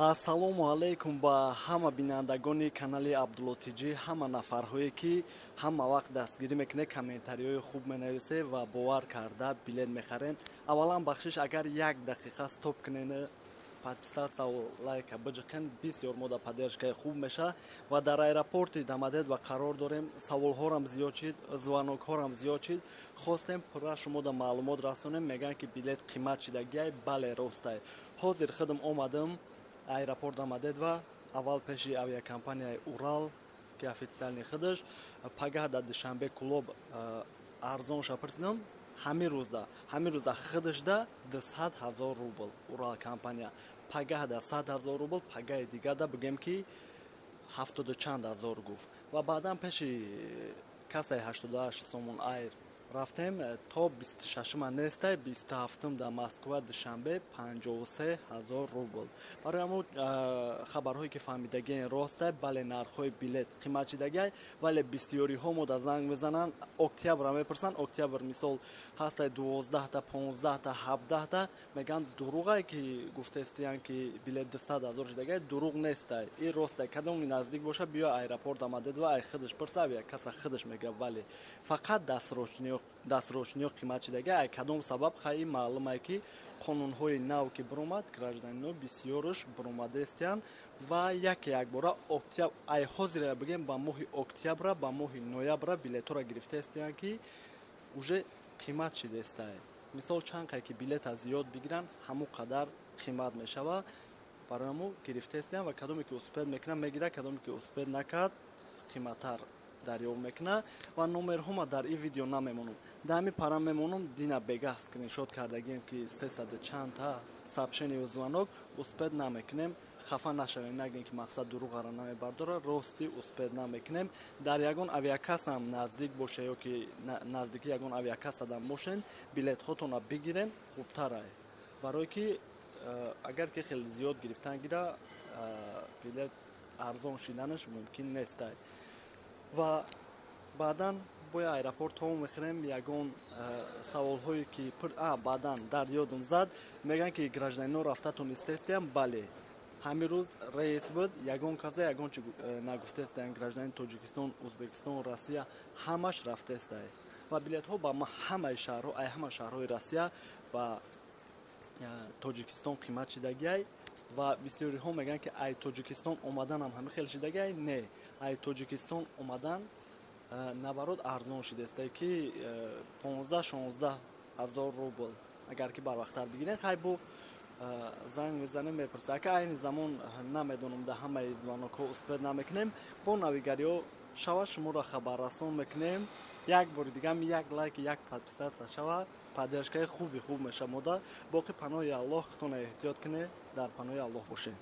Ассалому алайкум ба ҳама бинандагони канали Абдулло ТЖ, ҳама нафарҳое, ки ҳама вақт дастгирӣ мекунед, комментариҳои хуб менависед ва бовар карда билет мехарен. Аввалан, бахшиш, агар як дақиқа стоп кунен, подписаться лайка биҷиқен, бисёр мода поддержкаи хуб меша. Ва дар аэропорти Домодедово қарор дорем. Саволҳорам зиёд шид, звонокҳорам зиёд шид. Хостем пурра шумода маълумот расонем. Мегӯянд, ки билет қимат шидагиай. Бале, ростай. Ҳозир худам омадам аэропорт Домодедово, аввал пеши авиакомпанияи Урал, ки официальный худаш. Пагаҳ дар Душанбе Кӯлоб арзонша пурсидам. Ҳамин рӯзда худашда 200 000 рубл Урал компания, пагаҳда 100 000 рубл, пагаҳи дигада бигем, ки ҳафтоду чанд ҳазор гуфт. Ва баъдан пеши кассаи 88 Сомон Айр рафтем. То 26-ума нестай, 27-ум дар Москва, Душанбе 53 000 рубл. Барои ҳамун хабарҳое, ки фаҳмидагиен, ростай. Бале, нархҳои билет қимат шидагиай, вале бисёриҳо мода занг мезананд, октябра мепурсанд. Октябр, мисол, ҳастай 12-та, 15-та, 17-та. Мегӯянд, дурӯғае, ки гуфтестиянд, ки билет 200 000 шидагиай. Дурӯғ нестай, ин ростай. Кадоми наздик боша, биё аэропорт Домодедово, ай худаш пурса, авиакасса худаш мега. Вале фақат дастрочниё қимат шидагиай. Ай кадом сабаб? Хайи, маълумае, ки қонунҳои нав ки биромад, гражданино бисёрш биромадестиянд. Ва яке якбора октябр, ай ҳозира бигем, ба моҳи октябра, ба моҳи ноябра билетҳоро гирифтаестиянд, ки уже қимат шидестай. Мисол, чанд қай ки билета зиёд бигиранд, ҳамон қадар қимат мешавад. Барои ҳамо гирифтаестиянд. Ва кадоме ки успеть мекунад, мегирад, кадоме ки успеть накард, қиматтар дарёб мекунад. Ва номерҳома дар ин видео намемонам, дар ҳамин пара мемонам. Дина бегаҳ скриншот кардагием, ки сесаду чандта сообщение, звонок успеть намекунем. Хафа нашавем, нагӯем, ки мақсад дурӯғара намебардора. Ростӣ, успеть намекунем. Дар ягон авиакассам наздик боша ё ки наздики ягон авиакассадам бошен, билетҳотонро бигирен, хубтарай. Барое ки агар ки хеле зиёд гирифтан гира, билет арзон шиданаш мумкин нестай. Ва баъдан боя аэропорт то мехӯрем. Ягон саволҳое ки баъдан дар ёдум зад, мегӯянд, ки гражданино рафта тонистестиям. Бале, ҳамин рӯз рейс буд, ягон каса ягон чи нагуфтестаян. Гражданини Тоҷикистон, Ӯзбекистон, Россия ҳамаш рафтестай. Ва билетҳо ба ҳамаи шаҳрҳо, ай ҳама шаҳрҳои Россия ба Тоҷикистон қимат шидагиай. Ва бисёриҳо мегӯянд, ки ай Тоҷикистон омаданам ҳами хел шидагиай. Не, ай Тоҷикистон омадан наоборот арзон шидестай, ки 15-16 ҳазор рубл, агар ки барвақттар бигирен. Хай, бо занг мезанем, мепурса. Ака айни замон намедонам, дар ҳамаи звонокҳо успеть намекунем. Бо навигариҳо шава, шуморо хабаррасон мекунем. Як бори дигам як лайк, як подписаться шава, поддержкаи хуби хуб меша мода. Боқӣ паноҳи Аллоҳ, худтона эҳтиёт кунед, дар паноҳи Аллоҳ бошед.